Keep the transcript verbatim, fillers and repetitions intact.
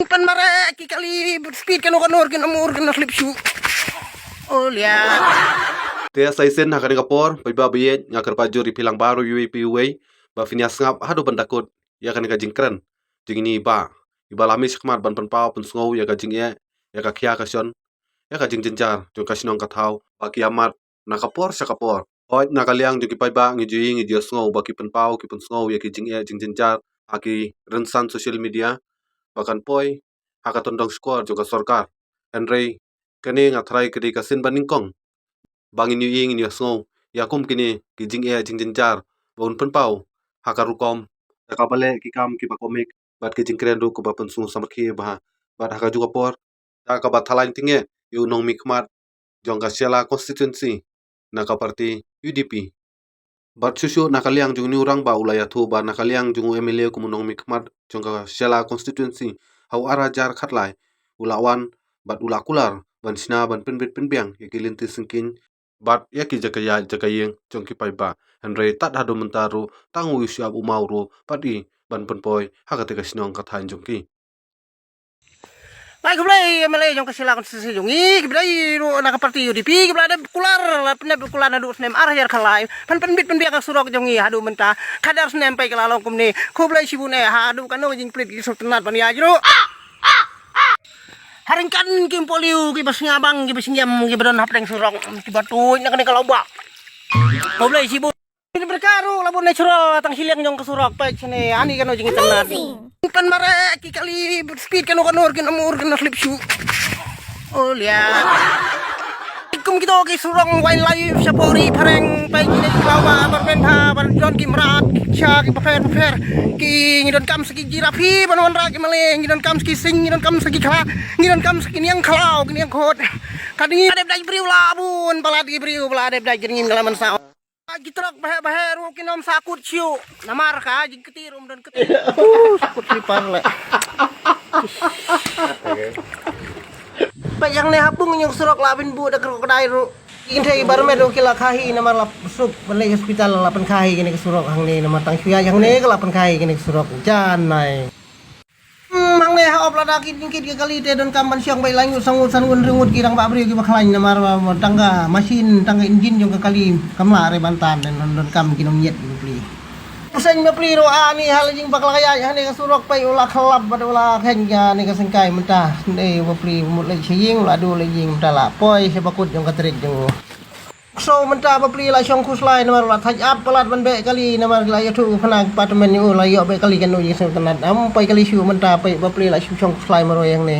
Pynmare ki kali speed kano kano kin amur kin slip shu. Olia. Te sa isen ha kane ka por, paidbah ba ïeit, nga kyrpad jur ïa phi lang baroh iwei pa iwei ba phin ïa sngap haduh ban da kut ïa kane ka jingkren jong ine i bah, i bah la mih shakhmat ban pynpaw pynsngew ïa ka jingeh, ïa ka khia ka shon, ïa ka jingjynjar jong ka shnong ka thaw ba ki ïa mad na ka por sha ka por. Hooid, na ka liang jong ki paidbah ngi ju ïohi, ngi ju ïa sngew ba ki pynpaw ki pynsngew ïa ki jingeh jingjynjar ha ki rynsan social media ba kan poi ha ka tyndong shkor jong ka sorkar. Hynrei kane nga tharai ka dei ka sien ba nyngkong ba ngin ïohi, ngin ïa sngew ïa kum kine ki jingeh jingjynjar ba un pynpaw ha ka rukom da kaba leh ki kam kiba komik bad ki jingkren ruh kiba pynsngew samrkhie bha. Bad ha kajuh ka por da kaba thaw laiñ tyngeh ïa u nongmihkhmat jong ka Shella constituency na ka party U D P. Bad shuh shuh na ka liang jong une u rangbah u la ïathuh ba na ka liang jong u M L A kum u nongmihkhmat jong ka Shella constituency ha u ar hajar khatlai u la wan bad u la kular ban shna ban pynbit pynbiang ïa ki lynti syngkien bad ïa ki jaka ïaid jaka ïeng jong ki paidbah. Hynrei tad haduh mynta ruh tang u ïoh shah u maw ruh pat i ban pynpoi ha kata ka shnong ka thaiñ jong ki. Ngai khublei M L A jong ka Shella constituency jong ngi, ki bdai ruh na ka party U D P, ki bla dep kular, la pynep kular naduh snem ar hajar khatlai. Pyn pynbit pynbiang ka surok jong ngi haduh mynta. Khadar snem peit ka la long kumne. Khublei shibun eh, haduh kano ka jingpynbit ki surok tynnat ban ïa jruh. Haringkan ki mpoliew, ki ba sngewbang, ki ba sngem, ki ba don hapdeng surok, ki ba tuid na kane ka lawbah. Khublei shibun. Ini berkaru la bun natural tang shiliang jong ka surok peit shane ani kano jingïatynnad. Pynmare ki kali speed kano kano kin amur kin slip shu. Olia. Kum kito ki surok wildlife sha pori phareng peit shane ki lawbah bar ben bha bar jon ki mrad sha ki bapher bapher ki ngi donkam sa ki jirafi ban wanrah ki male ngi donkam sa ki sing ngi donkam sa ki khla ngi donkam sa ki niang khlaw ki niang khot. Ka dei ngi dep dai briew la bun palat ki briew palat dep dai jingim ka la man sa. Ki trok baheh baheh ruh ki nym sa kut shu. Namar ka jingkti ruh ym don kti. Uh, sa kut slipar le. Peit hangne ha pung jong surok la bin buh da krokodil ruh. Ki kynthei ki bar met ruh ki la kha hi namar la suk ban leit hospital la pynkha hi kane ka surok hangne namar tang shu ïaid hangne ka la pynkha hi kane ka surok. Janai. Hmm, hangne ha op lada ki jingkit ki kali te donkam ban shong beit lai ngut saw ngut san ngut hynriew ngut ki rangbah briew kiba khlaiñ namar ba tang ka machine tang ka engine jong ka kali kam lah re ban tan, donkam ki nongñiat ki bapli. U seng bapli ruh ani ha la jingpakla ka ïaid hangne ka surok peit u la khlap bad u la kheiñ ka ne ka sengkai mynta. Hynrei bapli mut leit sha ïing u la duh leit ïing mynta la poi sha bakut jong ka trit jong u. Ksew mynta bapli la shong khuslai namar la thait ap palat ban beh kali namar la ïathuh u khana ki department ïa u la ïoh beh kali kano jingsngewtynnat. Am poi kali shuh mynta peit bapli la shu shong khuslai marwei hangne.